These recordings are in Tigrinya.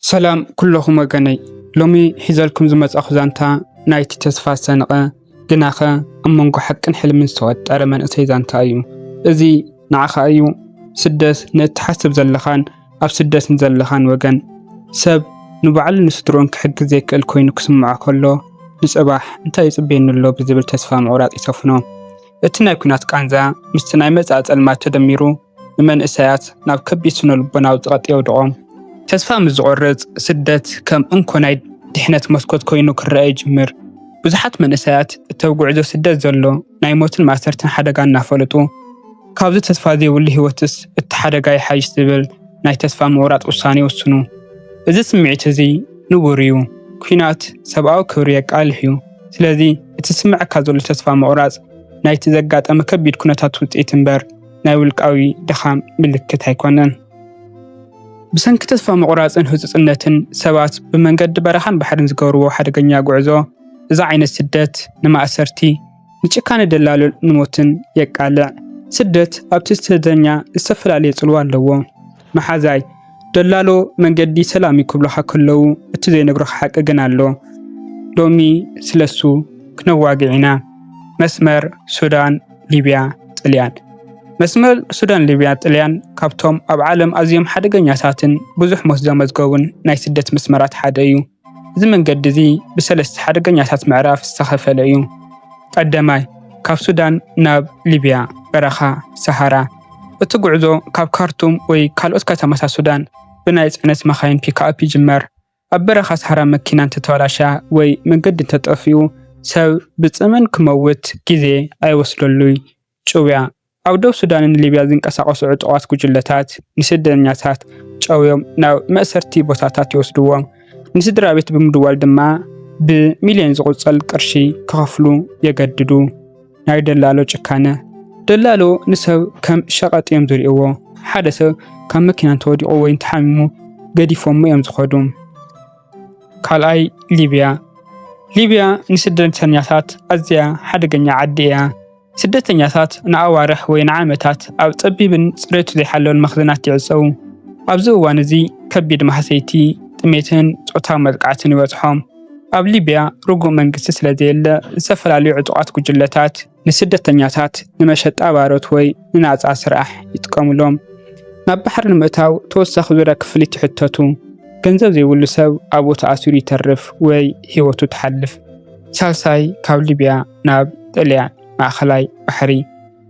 ሰላም ኩለኹም ወገነይ፣ ሎሚ ሒዘልኩም ዝመጻኹ ዛንታ ናይቲ ተስፋ ዝሰነቐ ግናኸ ኣብ መንጎ ሓቅን ሕልምን ዝተወጠረ መንእሰይ ዛንታ እዩ። እዚ ንዓኻ እዩ። ስደት ንእትሓስብ ዘለኻን ኣብ ስደት ንዘለኻን ወገን፣ ሰብ ንባዕሉ ንስድሮን ክሕግዝ ዘይክእል ኮይኑ ክስምዖ ከሎ፣ ንጽባሕ እንታይ ይጽበየኒ ኣሎ ብዝብል ተስፋ ምቑራጽ ይሰፍኖ። እቲ ናይ ኲናት ቃንዛ ምስቲ ናይ መጻኢ ጸልማት ተደሚሩ፣ ንመንእሰያት ናብ ከቢድ ስነ ልቦናዊ ጸቕጢ የውድቖም። ተስፋ ምስ ዝቖርጽ፣ ስደት ከም እንኮ ናይ ድሕነት መስኮት ኮይኑ ክረኣ ይጅምር። ብዙሓት መንእሰያት እቲ ኣብ ጉዕዞ ስደት ዘሎ ናይ ሞትን ማእሰርትን ሓደጋ እናፈለጡ፣ ካብዚ ተስፋ ዘይብሉ ህይወትስ እቲ ሓደጋ ይሓይሽ ዝብል ናይ ተስፋ ምቑራጽ ውሳኔ ይውስኑ። እዚ ስምዒት እዚ ንቡር እዩ። ኲናት ሰብኣዊ ክብሪ የቃልሕ እዩ። ስለዚ እቲ ዝስምዓካ ዘሎ ተስፋ ምቑራጽ ናይቲ ዘጋጠመ ከቢድ ኩነታት ውጽኢት እምበር ናይ ውልቃዊ ድኻም ምልክት ኣይኮነን። ብሰንኪ ተስፋ ምቑራጽን ህጹጽነትን ሰባት ብመንገዲ በረኻን ባሕርን ዝገብርዎ ሓደገኛ ጉዕዞ፣ እዚ ዓይነት ስደት ንማእሰርቲ፣ ንጭካነ ደላሎ ንሞትን የቃልዕ። ስደት ኣብቲ ስደተኛ ዝተፈላለየ ጽልዋ ኣለዎ። መሓዛይ፣ ደላሎ መንገዲ ሰላም እዩ ክብሉኻ ከለዉ፣ እቲ ዘይነግሩኻ ሓቂ ግን ኣሎ። ሎሚ ስለሱ ክነዋግዕ ኢና። መስመር ሱዳን፣ ሊብያ፣ ጥልያን። መስመር ሱዳን፣ ሊብያ፣ ጥልያን ካብቶም ኣብ ዓለም ኣዝዮም ሓደገኛታትን ብዙሕ ሞት ዘመዝገቡን ናይ ስደት መስመራት ሓደ እዩ። እዚ መንገዲ እዚ ብሰለስተ ሓደገኛታት ምዕራፍ ዝተኸፈለ እዩ። ቀዳማይ፣ ካብ ሱዳን ናብ ሊብያ፣ በረኻ ሰሃራ። እቲ ጉዕዞ ካብ ካርቱም ወይ ካልኦት ከተማታት ሱዳን ብናይ ጽዕነት መኻይን ፒክኣፕ ይጅመር። ኣብ በረኻ ሰሃራ መኪና እንተተበላሽያ ወይ መንገዲ እንተጠፊኡ፣ ሰብ ብጽምን ክመውት ግዜ ኣይወስደሉይ። ጭውያ፣ ኣብ ደቡብ ሱዳንን ሊብያ ዝንቀሳቐሱ ዕጡቓት ጉጅለታት ንስደተኛታት ጨውዮም ናብ መእሰርቲ ቦታታት ይወስድዎም። ንስድራ ቤት ብምድዋል ድማ ብሚልዮን ዝቑጸር ቅርሺ ክኸፍሉ የገድዱ። ናይ ደላሎ ጭካነ። ደላሎ ንሰብ ከም ሸቐጥ እዮም ዝርእይዎ። ሓደ ሰብ ካብ መኪና እንተወዲቑ ወይ እንተሓሚሙ ገዲፎሞ እዮም ዝኸዱ። ካልኣይ፣ ሊብያ። ሊብያ ንስደተኛታት ኣዝያ ሓደገኛ ዓዲ እያ። ስደተኛታት ንኣዋርሕ ወይ ንዓመታት ኣብ ጸቢብን ጽሬቱ ዘይሓለወን መኽዘናት ይዕጸዉ። ኣብዚ እዋን እዚ ከቢድ ማህሰይቲ፣ ጥሜትን ጾታዊ መጥቃዕትን ይበጽሖም። ኣብ ሊብያ ርጉእ መንግስቲ ስለ ዘየለ፣ ዝተፈላለዩ ዕጡቓት ጉጅለታት ንስደተኛታት ንመሸጣ ባሮት ወይ ንናጻ ስራሕ ይጥቀሙሎም። ናብ ባሕሪ ንምእታው ተወሳኺ ዙርያ ክፍሊት ይሕተቱ። ገንዘብ ዘይብሉ ሰብ ኣብኡ ተኣሲሩ ይተርፍ ወይ ህይወቱ ትሓልፍ። ሳልሳይ፣ ካብ ሊብያ ናብ ጥልያን፣ ማእከላይ ባሕሪ።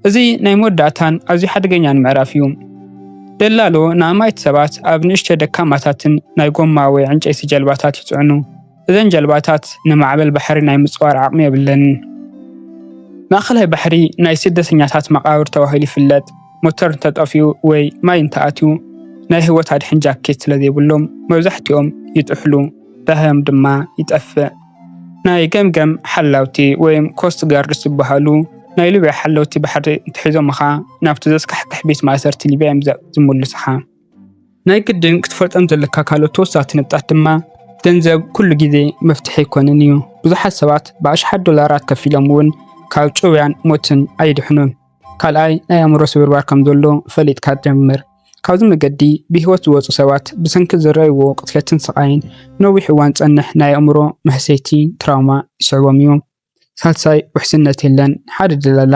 እዚ ናይ መወዳእታን ኣዝዩ ሓደገኛን ምዕራፍ እዩ። ደላሎ ንኣማኢት ሰባት ኣብ ንእሽቶ ደካማታትን ናይ ጎማ ወይ ዕንጨይቲ ጀልባታት ይጽዕኑ። እዘን ጀልባታት ንማዕበል ባሕሪ ናይ ምጽዋር ዓቕሚ የብለንን። ማእከላይ ባሕሪ ናይ ስደተኛታት መቓብር ተባሂሉ ይፍለጥ። ሞተር እንተጠፊኡ ወይ ማይ እንተኣትዩ፣ ናይ ህይወት ኣድሕን ጃኬት ስለ ዘይብሎም፣ መብዛሕትኦም ይጥሕሉ፣ ደሃዮም ድማ ይጠፍእ። ናይ ገምገም ሓላውቲ ወይም ኮስት ጋርድስ ዝበሃሉ ናይ ሊብያ ሓለውቲ ባሕሪ እንተሒዞምኻ፣ ናብቲ ዘስካሕክሕ ቤት ማእሰርቲ ሊብያ እዮም ዘ-፣ ዝምልሱኻ። ናይ ግድን ክትፈልጦም ዘለካ ካልኦት ተወሰኽቲ ነጥብታት ድማ፣ ገንዘብ ኩሉ ግዜ መፍትሒ ኣይኮነን እዩ። ብዙሓት ሰባት ብኣሽሓት ዶላራት ከፊሎም እውን ካብ ጭውያን ሞትን ኣይድሕኑን። ካልኣይ፣ ናይ ኣእምሮ ስብርባር ከም ዘሎ ፈሊጥካ ጀምር። ካብዚ መገዲ ብህይወት ዝወጹ ሰባት ብሰንኪ ዝረኣይዎ ቅትለትን ስቓይን ነዊሕ እዋን ዝጸንሕ ናይ ኣእምሮ መህሰይቲ፣ ትራውማ፣ ይስዕቦም እዩ። ሳልሳይ፣ ውሕስነት የለን። ሓደ ደላላ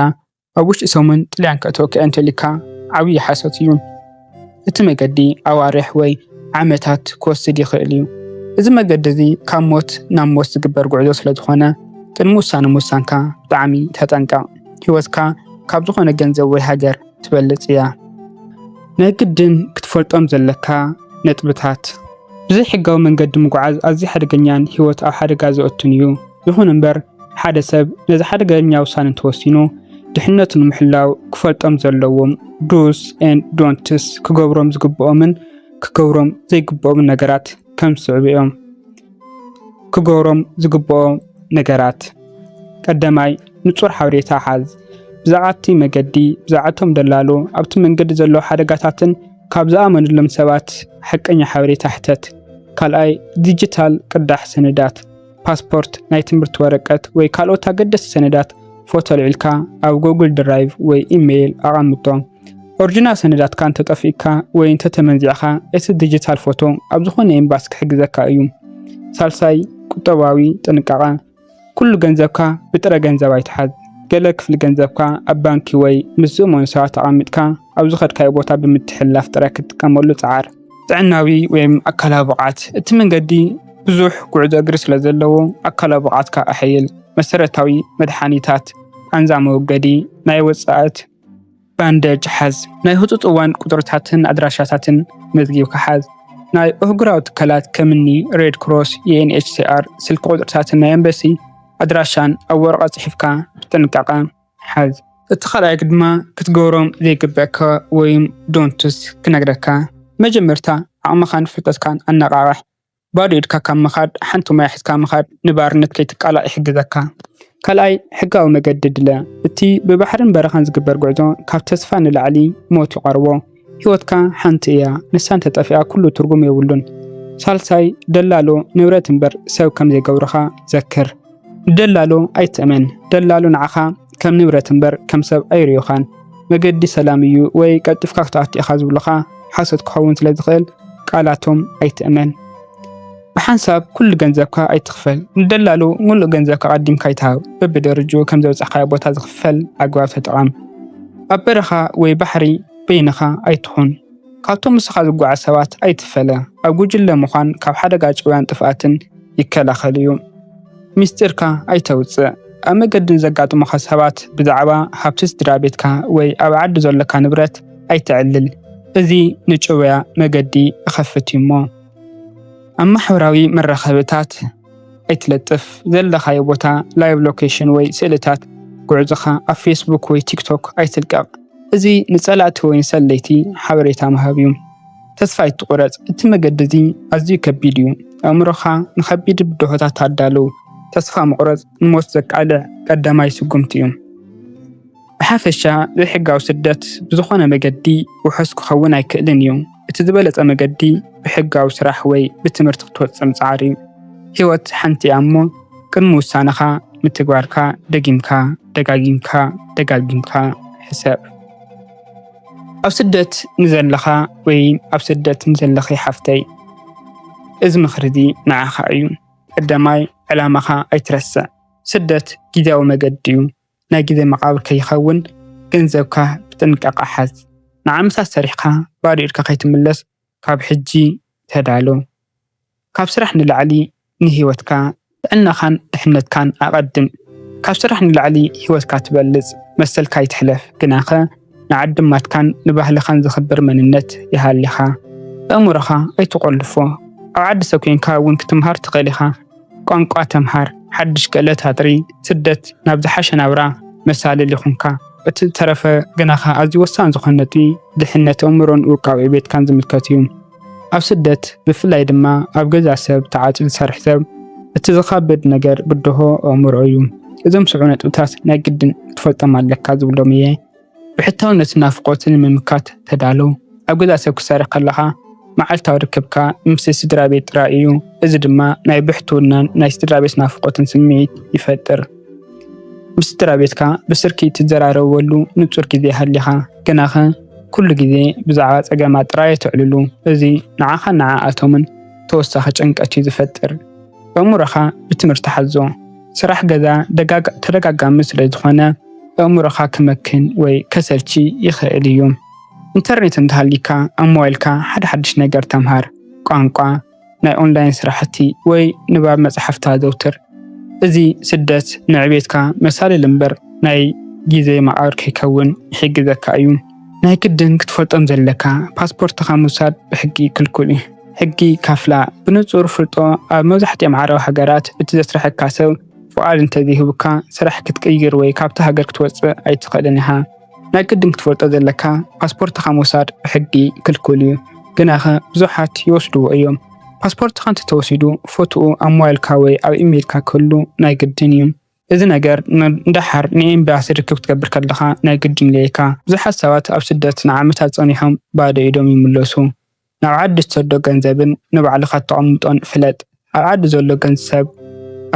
ኣብ ውሽጢ ሰሙን ጥልያን ከእትወኪ እንተሊካ ዓብዪ ሓሶት እዩ። እቲ መገዲ ኣዋርሕ ወይ ዓመታት ክወስድ ይኽእል እዩ። እዚ መገዲ እዚ ካብ ሞት ናብ ሞት ዝግበር ጉዕዞ ስለ ዝኾነ፣ ቅድሚ ውሳነ ምውሳንካ ብጣዕሚ ተጠንቀቕ። ህይወትካ ካብ ዝኾነ ገንዘብ ወይ ሃገር ትበልጽ እያ። ናይ ግድን ክትፈልጦም ዘለካ ነጥብታት። ብዘይሕጋዊ መንገዲ ምጉዓዝ ኣዝዩ ሓደገኛን ህይወት ኣብ ሓደጋ ዘእቱን እዩ። ይኹን እምበር፣ ሓደ ሰብ ነዚ ሓደገኛ ውሳነ እንተወሲኑ፣ ድሕነቱ ንምሕላው ክፈልጦም ዘለዎም ዱስ ኤንድ ዶንትስ፣ ክገብሮም ዝግብኦምን ክገብሮም ዘይግብኦምን ነገራት ከም ዝስዕቡ እዮም። ክገብሮም ዝግብኦ ነገራት። ቀዳማይ፣ ንጹር ሓበሬታ ሓዝ። ብዛዕባ እቲ መገዲ፣ ብዛዕባ እቶም ደላሎ፣ ኣብቲ መንገዲ ዘለዉ ሓደጋታትን ካብ ዝኣመኑሎም ሰባት ሓቀኛ ሓበሬታ ሕተት። ካልኣይ፣ ዲጂታል ቅዳሕ ሰነዳት። ፓስፖርት፣ ናይ ትምህርቲ ወረቀት ወይ ካልኦት ኣገደስቲ ሰነዳት ፎቶ ኣልዒልካ ኣብ ጉግል ድራይቭ ወይ ኢሜይል ኣቐምጦም። ኦሪጂናል ሰነዳትካ እንተጠፊእካ ወይ እንተተመንዚዕካ፣ እቲ ዲጂታል ፎቶ ኣብ ዝኾነ ኤምባሲ ክሕግዘካ እዩ። ሳልሳይ፣ ቁጠባዊ ጥንቃቐ። ኩሉ ገንዘብካ ብጥረ ገንዘብ ኣይትሓዝ። ገለ ክፍሊ ገንዘብካ ኣብ ባንኪ ወይ ምስ ዝእመኑ ሰባት ኣቐሚጥካ፣ ኣብ ዝኸድካዮ ቦታ ብምትሕልላፍ ጥራይ ክትጥቀመሉ ጸዓር። ጥዕናዊ ወይም ኣካላዊ ብቕዓት። እቲ መንገዲ ብዙሕ ጉዕዞ እግሪ ስለ ዘለዎ፣ ኣካላዊ ብቕዓትካ ኣሐይል። መሰረታዊ መድሓኒታት፣ ቃንዛ መወገዲ፣ ናይ ወጻእት ባንደጅ ሓዝ። ናይ ህጹጽ እዋን ቁጽርታትን ኣድራሻታትን መዝጊብካ ሓዝ። ናይ ኣህጉራዊ ትካላት ከምኒ ሬድ ክሮስ፣ ዩ ኤን ኤች ሲ ኣር፣ ስልኪ ቁጽርታትን ናይ ኤምባሲ ኣድራሻን ኣብ ወረቐት ጽሒፍካ ብጥንቃቐ ሓዝ። እቲ ካልኣይ ድማ ክትገብሮም ዘይግበእካ ወይም ዶንትስ ክነግረካ። መጀመርታ ዓቕምኻን ፍልጠትካን ኣነቓቕሕ። ባዶ ኢድካ ካብ ምኻድ ሓንቲ ማይ ሒዝካ ምኻድ ንባርነት ከይትቃላዕ ይሕግዘካ። ካልኣይ፣ ሕጋዊ መገዲ ድለ። እቲ ብባሕርን በረኻን ዝግበር ጉዕዞ ካብ ተስፋ ንላዕሊ ሞት ይቐርቦ። ህይወትካ ሓንቲ እያ፣ ንሳ እንተጠፊኣ ኩሉ ትርጉም የብሉን። ሳልሳይ፣ ደላሎ ንብረት እምበር ሰብ ከም ዘይገብርኻ ዘክር። ንደላሎ ኣይትእመን። ደላሎ ንዓኻ ከም ንብረት እምበር ከም ሰብ ኣይርእዩኻን። መገዲ ሰላም እዩ ወይ ቀልጢፍካ ክትኣቱ ኢኻ ዝብሉኻ ሓሶት ክኸውን ስለ ዝኽእል ቃላቶም ኣይትእመን። ብሓንሳብ ኩሉ ገንዘብካ ኣይትኽፈል። ንደላሎ ሙሉእ ገንዘብካ ኣቐዲምካ ኣይትሃብ። በብደረጅኡ ከም ዘብጻሕካዮ ቦታ ዝኽፈል ኣግባብ ተጠቐም። ኣብ በረኻ ወይ ባሕሪ በይንኻ ኣይትኹን። ካብቶም ምሳኻ ዝጓዓዙ ሰባት ኣይትፈለ። ኣብ ጉጅለ ምዃን ካብ ሓደጋ ጭውያን ጥፍኣትን ይከላኸል እዩ። ሚስጢርካ ኣይተውጽእ። ኣብ መገዲ ንዘጋጥሙኻ ሰባት ብዛዕባ ሃብቲ ስድራ ቤትካ ወይ ኣብ ዓዲ ዘሎካ ንብረት ኣይተዕልል። እዚ ንጭውያ መገዲ ይኸፍት እዩ እሞ። ኣብ ማሕበራዊ መራኸብታት ኣይትለጥፍ። ዘለኻዮ ቦታ፣ ላይቭ ሎኬሽን ወይ ስእልታት ጉዕዞኻ ኣብ ፌስቡክ ወይ ቲክቶክ ኣይትልቀቕ። እዚ ንጸላእቲ ወይ ንሰለይቲ ሓበሬታ ምሃብ እዩ። ተስፋ ኣይትቑረጽ። እቲ መገዲ እዚ ኣዝዩ ከቢድ እዩ። ኣእምሮኻ ንኸቢድ ብድሆታት ኣዳልው። ተስፋ ምቑራጽ ንሞት ዘቃልዕ ቀዳማይ ስጉምቲ እዩ። ብሓፈሻ፣ ዘይሕጋዊ ስደት ብዝኾነ መገዲ ውሑስ ክኸውን ኣይክእልን እዩ። እቲ ዝበለጸ መገዲ ብሕጋዊ ስራሕ ወይ ብትምህርቲ ክትወጽእ ምጽዓር እዩ። ህይወት ሓንቲ እያ እሞ፣ ቅድሚ ውሳነኻ ምትግባርካ ደጊምካ፣ ደጋጊምካ፣ ደጋጊምካ ሕሰብ። ኣብ ስደት ንዘለኻ ወይ ኣብ ስደት ንዘለኺ ሓፍተይ፣ እዚ ምኽሪ እዚ ንዓኻ እዩ። ቀዳማይ፣ ዕላማኻ ኣይትረስዕ። ስደት ግዜያዊ መገዲ እዩ። ናይ ግዜ መቓብር ከይኸውን ገንዘብካ ብጥንቃቐ ሓዝ። ንዓመታት ሰሪሕካ ባዶ ኢድካ ከይትምለስ ካብ ሕጂ ተዳሎ። ካብ ስራሕ ንላዕሊ ንህይወትካ፣ ጥዕናኻን ድሕነትካን ኣቐድም። ካብ ስራሕ ንላዕሊ ህይወትካ ትበልጽ መሰልካ ኣይትሕለፍ። ግናኸ ንዓድማትካን ንባህልኻን ዘኽብር መንነት ይሃልኻ። ኣእምሮኻ ኣይትቖልፎ። ኣብ ዓዲ ሰብ ኮይንካ እውን ክትምሃር ትኽእል ኢኻ። ቋንቋ ተምሃር፣ ሓድሽ ክእለት ኣጥሪ። ስደት ናብ ዝሓሸ ናብራ መሳልል ይኹንካ። እቲ ዝተረፈ ግናኸ ኣዝዩ ወሳኒ ዝኾነ ነጥቢ ድሕነት ኣእምሮን ውልቃዊ ዕቤትካን ዝምልከት እዩ። ኣብ ስደት ብፍላይ ድማ ኣብ ገዛ ሰብ ተዓጽዩ ዝሰርሕ ሰብ እቲ ዝኸብድ ነገር ብድሆ ኣእምሮ እዩ። እዞም ስዑ ነጥብታት ናይ ግድን ክትፈልጦም ኣለካ ዝብሎም እየ። ብሕታውነትን ናፍቖትን ንምምካት ተዳሎ። ኣብ ገዛ ሰብ ክትሰርሕ ከለኻ መዓልታዊ ርክብካ ምስ ስድራ ቤት ጥራይ እዩ። እዚ ድማ ናይ ብሕትውናን ናይ ስድራ ቤት ናፍቖትን ስምዒት ይፈጥር። ምስ ስድራ ቤትካ ብስልኪ ትዘራረበሉ ንጹር ግዜ ይሃልኻ። ግናኸ ኩሉ ግዜ ብዛዕባ ጸገማት ጥራይ ኣይተዕልሉ። እዚ ንዓኻን ንዓኣቶምን ተወሳኺ ጭንቀት እዩ ዝፈጥር። ኣእምሮኻ ብትምህርቲ ሓዞ። ስራሕ ገዛ ደጋጋ-፣ ተደጋጋሚ ስለ ዝኾነ ኣእምሮኻ ክመክን ወይ ከሰልቺ ይኽእል እዩ። ኢንተርኔት እንተሃልዩካ ኣብ ሞባይልካ ሓደ ሓድሽ ነገር ተምሃር። ቋንቋ፣ ናይ ኦንላይን ስራሕቲ ወይ ንባብ መጽሓፍቲ ኣዘውትር። እዚ ስደት ንዕቤትካ መሳልል እምበር ናይ ግዜ መቓብር ከይከውን ይሕግዘካ እዩ። ናይ ግድን ክትፈልጦም ዘለካ፣ ፓስፖርትኻ ምውሳድ ብሕጊ ክልኩል እዩ። ሕጊ ካፍላ ብንጹር ፍልጦ። ኣብ መብዛሕትኦም ዓረብ ሃገራት እቲ ዘስርሐካ ሰብ ፍቓድ እንተዘይህቡካ ስራሕ ክትቅይር ወይ ካብታ ሃገር ክትወጽእ ኣይትኽእልን ኢኻ። ናይ ግድን ክትፈልጦ ዘለካ፣ ፓስፖርትኻ ምውሳድ ብሕጊ ክልኩል እዩ። ግናኸ ብዙሓት ይወስድዎ እዮም። ፓስፖርትኻ እንተተወሲዱ ፎቶኡ ኣብ ሞባይልካ ወይ ኣብ ኢሜይልካ ክህሉ ናይ ግድን እዩ። እዚ ነገር ን-፣ ንደሓር ንኤምባሲ ርክብ ክትገብር ከለኻ ናይ ግድን ይለየካ። ብዙሓት ሰባት ኣብ ስደት ንዓመታት ጸኒሖም ባዶ ኢዶም ይምለሱ። ናብ ዓዲ እትሰዶ ገንዘብን ንባዕልኻ እተቐምጦን ፍለጥ። ኣብ ዓዲ ዘሎ ገንዘብ፣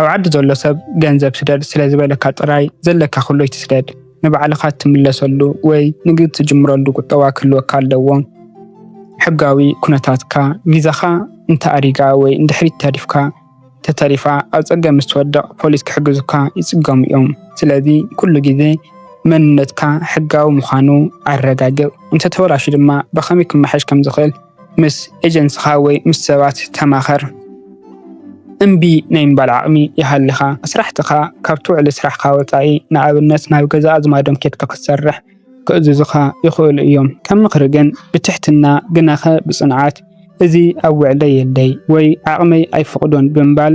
ኣብ ዓዲ ዘሎ ሰብ ገንዘብ ስደድ ስለ ዝበለካ ጥራይ ዘለካ ኩሉ ኣይትስደድ። ንባዕልኻ እትምለሰሉ ወይ ንግዲ ትጅምረሉ ቁጠባ ክህልወካ ኣለዎ። ሕጋዊ ኩነታትካ፣ ቪዛኻ እንተኣሪጋ ወይ ንድሕሪት ተሪፍካ ተተሪፋ ኣብ ጸገም ምስ ትወድቕ ፖሊስ ክሕግዙካ ይጽገሙ እዮም። ስለዚ ኩሉ ግዜ መንነትካ ሕጋዊ ምዃኑ ኣረጋግጽ። እንተተበላሹ ድማ ብኸመይ ክመሓየሽ ከም ዝኽእል ምስ ኤጀንስኻ ወይ ምስ ሰባት ተማኸር። እምቢ ናይ ምባል ዓቕሚ ይሃልኻ። ኣስራሕትኻ ካብቲ ውዕሊ ስራሕኻ ወጻኢ፣ ንኣብነት ናብ ገዛ ኣዝማዶም ኬድካ ክትሰርሕ ክእዝዙኻ ይኽእሉ እዮም። ከም ምኽሪ ግን ብትሕትና ግናኸ ብጽንዓት፣ "እዚ ኣብ ውዕለይ የለይ" ወይ "ዓቕመይ ኣይፈቕዶን" ብምባል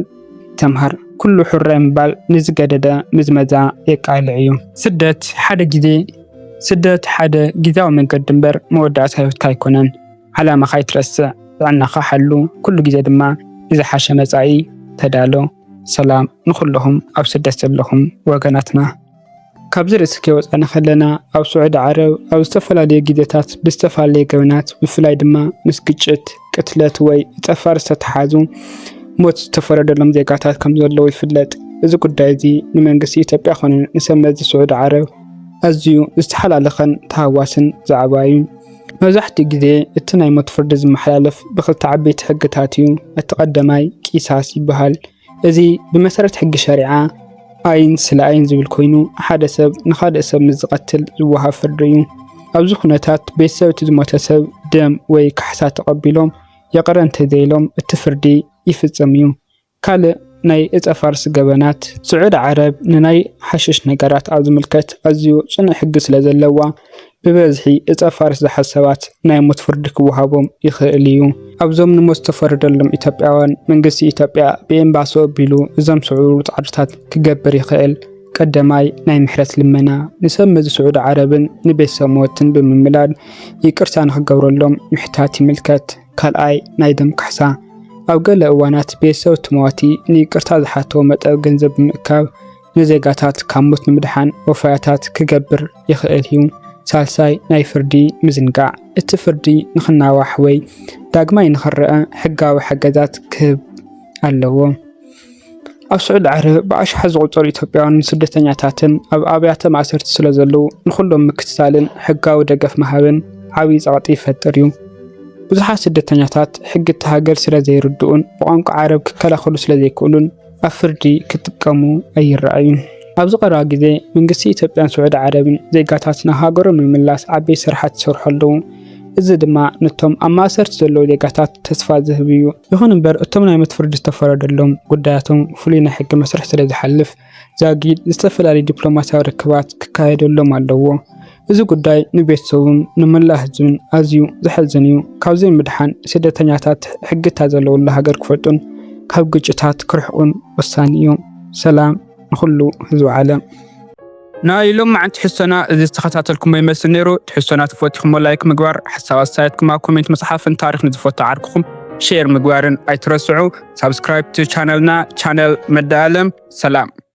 ተምሃር። ኩሉ ሕራይ ምባል ንዝገደደ ምዝመዛ የቃልዕ እዩ። ስደት ሓደ ግዜ ስደት ሓደ ግዜያዊ መንገዲ እምበር መወዳእታ ህይወትካ ኣይኮነን። ዓላማኻ ኣይትረስዕ፣ ጥዕናኻ ሓሉ፣ ኩሉ ግዜ ድማ ንዝሓሸ መጻኢ ተዳሎ። ሰላም ንኹልኹም ኣብ ስደት ዘለኹም ወገናትና። ካብዚ ርእሲ ከይወጻና ከለና፣ ኣብ ስዑዲ ዓረብ ኣብ ዝተፈላለዩ ግዜታት ብዝተፈላለየ ገበናት፣ ብፍላይ ድማ ምስ ግጭት፣ ቅትለት ወይ ጠፋር ዝተተሓዙ ሞት ዝተፈረደሎም ዜጋታት ከም ዘለዉ ይፍለጥ። እዚ ጉዳይ እዚ ንመንግስቲ ኢትዮጵያ ኮነ ንሰብ መዚ ስዑዲ ዓረብ ኣዝዩ ዝተሓላለኸን ተሃዋስን ዛዕባ እዩ። መብዛሕትኡ ግዜ እቲ ናይ ሞት ፍርዲ ዝመሓላለፍ ብኽልተ ዓበይቲ ሕግታት እዩ። እቲ ቀዳማይ ቂሳስ ይበሃል። እዚ ብመሰረት ሕጊ ሸሪዓ፣ ኣይን ስለ ኣይን ዝብል ኮይኑ፣ ሓደ ሰብ ንኻልእ ሰብ ምስ ዝቐትል ዝወሃብ ፍርዲ እዩ። ኣብዚ ኩነታት ቤተሰብ እቲ ዝሞተ ሰብ ደም ወይ ካሕሳ ተቐቢሎም ይቕረ እንተዘይሎም እቲ ፍርዲ ይፍጸም እዩ። ካልእ ናይ እጸ ፋርስ ገበናት። ስዑዲ ዓረብ ንናይ ሓሽሽ ነገራት ኣብ ዝምልከት ኣዝዩ ጽኑዕ ሕጊ ስለ ዘለዋ፣ ብበዝሒ እጸ ፋርስ ዝሓዙ ሰባት ናይ ሞት ፍርዲ ክወሃቦም ይኽእል እዩ። ኣብዞም ንሞት ዝተፈረደሎም ኢትዮጵያውያን፣ መንግስቲ ኢትዮጵያ ብኤምባሲ ኣቢሉ እዞም ስዑር ጻዕርታት ክገብር ይኽእል። ቀዳማይ፣ ናይ ምሕረት ልመና። ንሰብ መዚ ስዑዲ ዓረብን ንቤተሰብ መወትን ብምምላድ ይቅርታ ንኽገብረሎም ምሕታት ይምልከት። ካልኣይ፣ ናይ ደም ካሕሳ። ኣብ ገለ እዋናት ቤተሰብ እቲ መዋቲ ንይቅርታ ዝሓቶ መጠን ገንዘብ ብምእካብ ንዜጋታት ካብ ሞት ንምድሓን ወፈያታት ክገብር ይኽእል እዩ። ሳልሳይ፣ ናይ ፍርዲ ምዝንጋዕ። እቲ ፍርዲ ንኽናዋሕ ወይ ዳግማይ ንኽረአ ሕጋዊ ሓገዛት ክህብ ኣለዎ። ኣብ ስዑዲ ዓረብ ብኣሽሓት ዝቑጸሩ ኢትዮጵያውያንን ስደተኛታትን ኣብ ኣብያተ ማእሰርቲ ስለ ዘለዉ፣ ንኹሎም ምክትታልን ሕጋዊ ደገፍ ምሃብን ዓብዪ ጸቕጢ ይፈጥር እዩ። ብዙሓት ስደተኛታት ሕጊ እታ ሃገር ስለ ዘይርድኡን ብቋንቋ ዓረብ ክከላኸሉ ስለ ዘይክእሉን ኣብ ፍርዲ ክጥቀሙ ኣይረኣዩን። ኣብዚ ቀረባ ግዜ መንግስቲ ኢትዮጵያን ስዑዲ ዓረብን ዜጋታት ናብ ሃገሮም ንምምላስ ዓበይቲ ስራሓት ይሰርሑ ኣለዉ። እዚ ድማ ነቶም ኣብ ማእሰርቲ ዘለዉ ዜጋታት ተስፋ ዝህብ እዩ። ይኹን እምበር እቶም ናይ ሞት ፍርዲ ዝተፈረደሎም ጉዳያቶም ፍሉይ ናይ ሕጊ መስርሕ ስለ ዝሓልፍ ዛጊድ ዝተፈላለዩ ዲፕሎማስያዊ ርክባት ክካየደሎም ኣለዎ። እዚ ጉዳይ ንቤተሰቡን ንመላእ ህዝብን ኣዝዩ ዘሕዝን እዩ። ካብዚ ምድሓን ስደተኛታት ሕጊታት ዘለውላ ሃገር ክፈልጡን ካብ ግጭታት ክርሕቁን ወሳኒ እዩ። ሰላም ንኹሉ ህዝቢ ዓለም። ናይ ሎማዓንቲ ትሕዝቶና እዚ ዝተኸታተልኩሞ ይመስል ነይሩ። ትሕዝቶና ተፈቲኹሞ ላይክ ምግባር፣ ሓሳብ ኣስተያየትኩም ኣብ ኮሜንት ምጽሓፍን ታሪኽ ንዝፈቱ ዓርክኹም ሼር ምግባርን ኣይትረስዑ። ሳብስክራይብ ቱ ቻነልና፣ ቻነል መዳለም። ሰላም።